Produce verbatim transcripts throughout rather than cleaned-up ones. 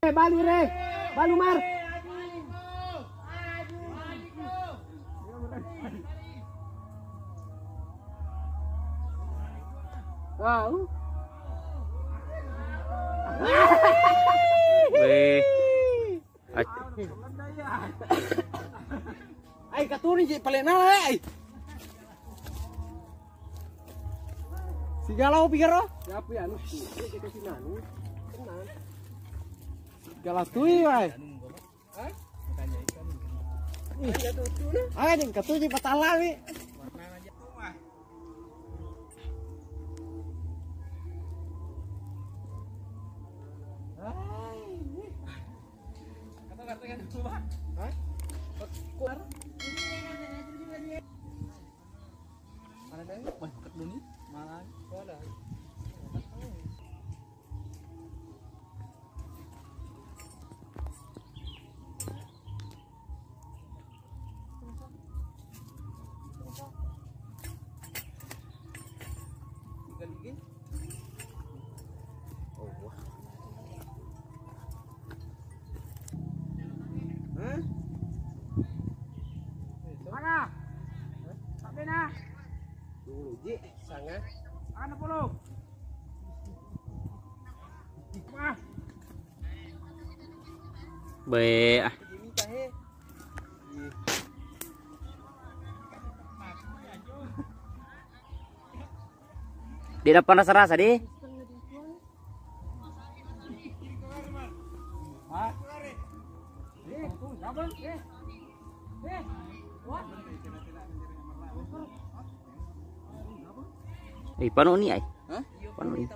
Eh, balu, Re. Balu, Mar. Wow. Weh. Ai. Ai, katuri je pale nala, ai. Sigala opi karo? Siapa ya, anu? Ini kita sini, anu. Tenang. Sigala tui, wai. Hah? Ih. Ai, yang katuri patala, wi. Hah? Mana dah? Wah, ket duni. Mana? Mana? Mana? Tapi nah. Dulu ji, sanga. Mana puluh? Wah. Be, ah. Dia dapat rasa-rasa, deh. Eh, pano ni ai. Hah? Pano ni.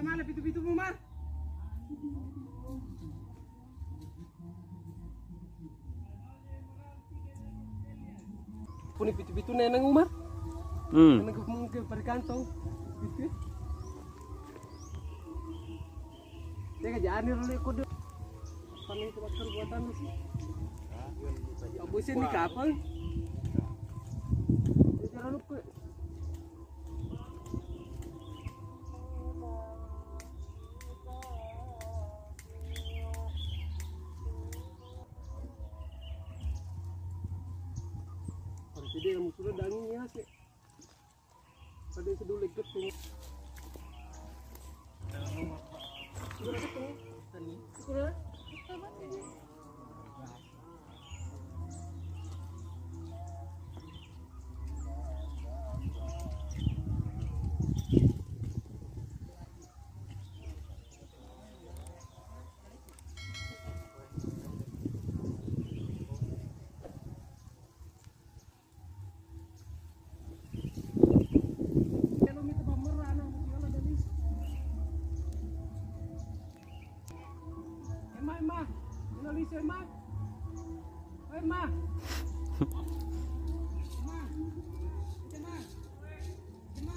Mana pitu-pitu mu, Mar? Puni pitu-pitu neneng Umar. Hmm. Neneng ke, ke perkantong. Pitu. Dia kerjaan ni dulu kode. Paling tempat perbuatan sih. Abu sini kapal. Dia jalan lupa. Pada sedih kamu sudah dangin ya sih. Pada sedulur ikut ini. Sudah ikut ini. Sudah. Emma, Emma, elo lisu, Emma. Oi, Emma. Emma. Emma. Emma.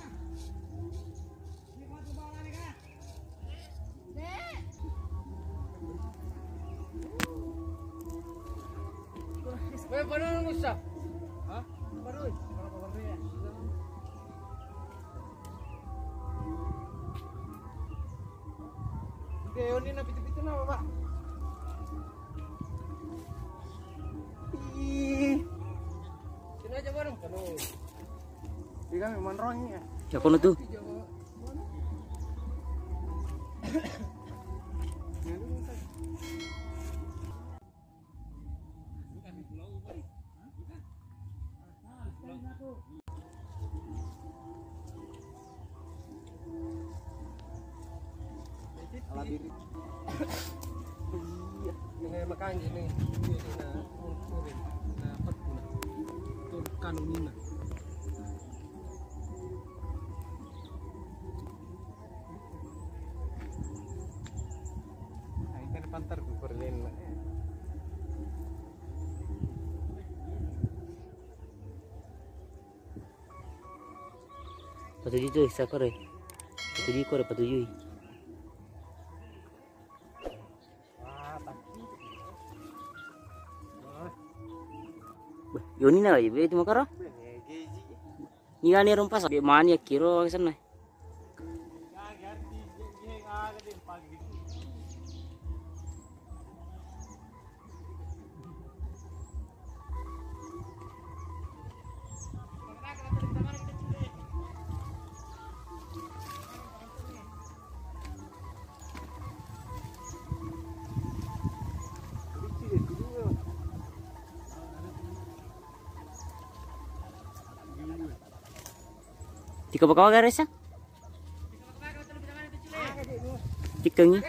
Weh, baru Musa. Hah? Baru. Oke, ini na pitu-pitu na, Pak. Ih. Sini aja bareng. Iya kan, memang rong ya. Ya, kono tuh. Iya, ini makanya ini, ini na, na, na, tur kanunina. Nah, ikan pantar ku perlin. Patujui tu, sakore. Patujui kore, patujui. Wah, tapi. Wah. Yoni na ibe tu makaro. Ni gani rumpas de mani kiro senna. Tiko bakawa garesa? Tikengi.